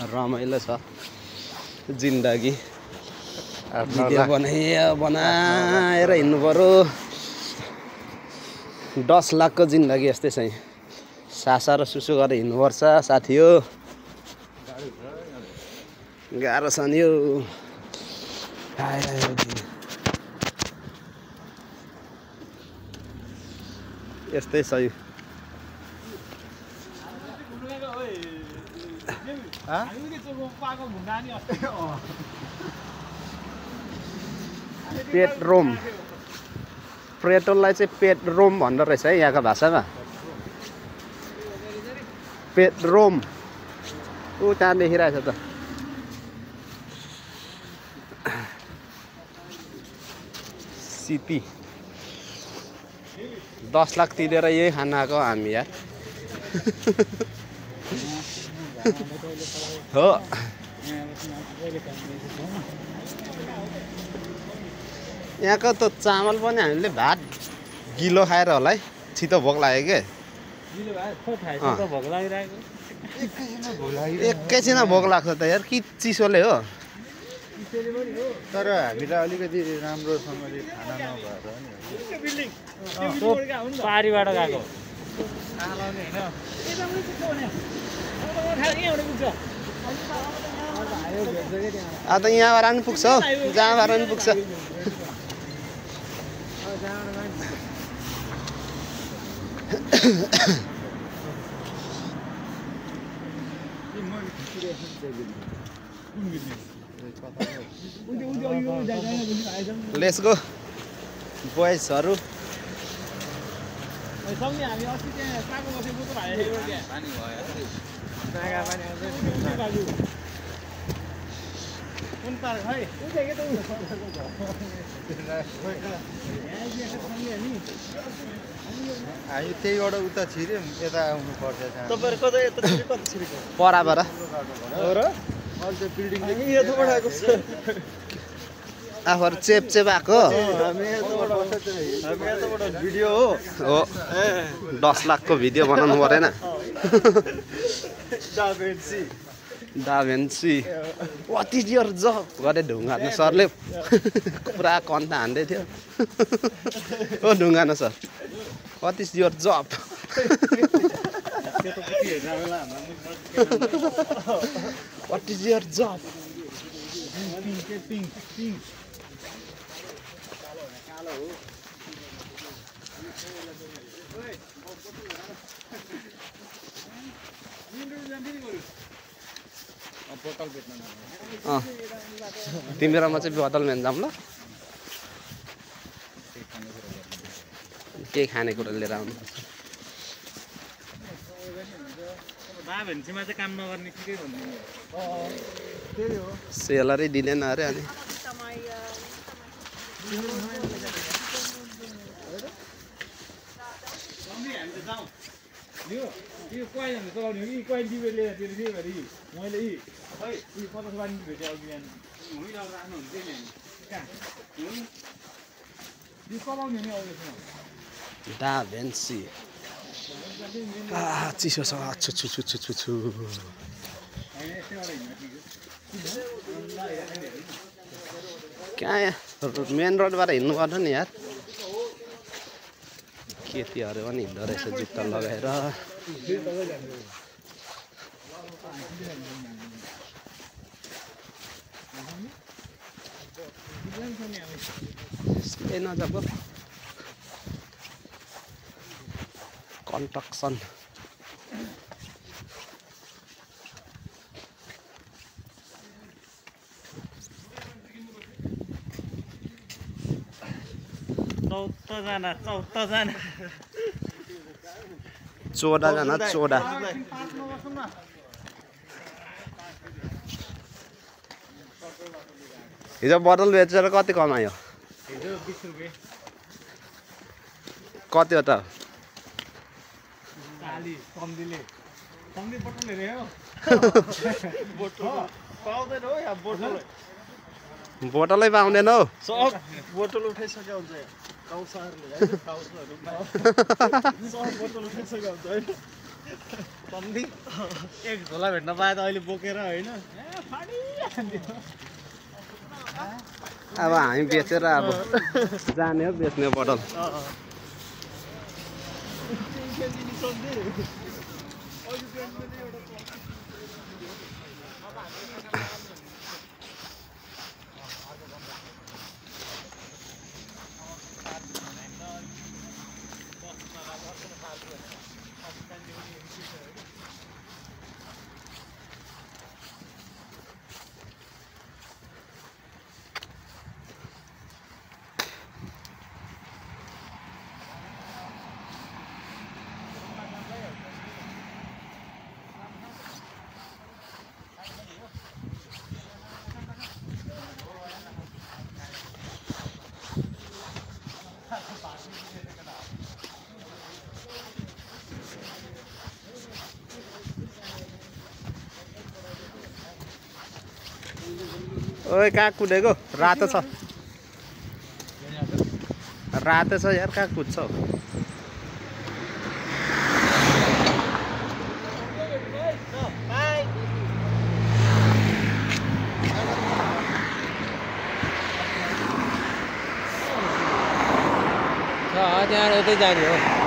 रमाइलो छ जिन्दगी भिडियो बनाएर हिँड्नु पर्यो 10 लाखको जिन्दगी यस्तै छ सासा र सुसु गरेर हिँड्नुपर्छ साथी हो गाह्रो छ नि यो यस्तै छ यो पेट्रोम पेट्रोललाई चाहिँ पेट्रोम भन्दो रहेछ है यहाँको भाषामा पेट्रोम ऊ त्यहाँ देखिरहेछ त सिटी 10 लाख तिरेर यही खाना आएको हामी यार हो यहाँको त चामल पनि हामीले भात गिलो खाएर होला है छिटो भोक लाग्यो के एकैछिनमा भोक लाग्छ त यार कि चिसोले हो तर हामीलाई अलिकति राम्रोसँगले खाना नभएर पारीबाट गएको अब त यहाँबाट पनि पुग्छ हौ जहाँबाट पनि पुग्छ लेट्स गो बोइजहरु हामी अस्ति त्यहाँ साको बसेको त भाइहरु त्यहाँ पानी भयो नागा पानी आउँछ कुन पार खै उ देखे त हामी त्यहीबाट उता छिर्यौं यता आउनु पर्छ तपाईहरु कतै यता छिरे कतै छिरेको पराबाट हो र अहिले त्यो बिल्डिङ हामी यताबाट आएको छ आफर चेप आएको हामी यताबाट भिडियो हो 10 लाखको भिडियो बनाउनु परेन डाभेन्सी व्हाट इज योर जब गरे ढुङ्गा न सरले पुरा कन्ट हान्दै थियो ओ ढुङ्गा न sir what is your job what is your job तिमीहरूमा चाहिँ बोतल मेन जाम ल केही खानेकुरा लिएर आउनुपर्छ भाभेन्सीमा चाहिँ काम नगर्ने के भन्नु त्यही हो सेलरै दिँदैन अरे अनि यो कोइन हुन्छ चलाउने हो कि कोइन दिबे लिएर त्यो दिए भरि मैले यी खै यी 50 बानी भेटे अघि बिहान हुँइ राख्नु हुन्छ नि कहाँ यो चलाउने नि आउँदैछ डाभेन्सी चिसो छ छु छु छु छु छु छु कहाँ मेन रोडबाट हिँड्नु पर्छ नि यार केटीहरू पनि हिँड्दो रहेछ जुत्ता लगाएर नजाको कन्स्ट्रक्सन चौध जना हिजो बोतल बेचेर कति कमायो हिजो 20 रुपैयाँ कति हो त कम्तीले बोतल हेरे हो बोतल पाउँदैन हो यहाँ बोतलै पाउँदैन हौ सब बोतल उठाइसक्यो हुन्छ गाउँ सहरले सब बोतल उठाइसक्यो हुन्छ कम्ती एक झोला भेट्न पाए त अहिले बोकेर होइन अब हामी बेचेर अब जाने हो बेच्ने पटल ओए कहाँ कुदेको रातो छ रातो छ यार कहाँ कुद्छ त्यहाँ उतै जाने हो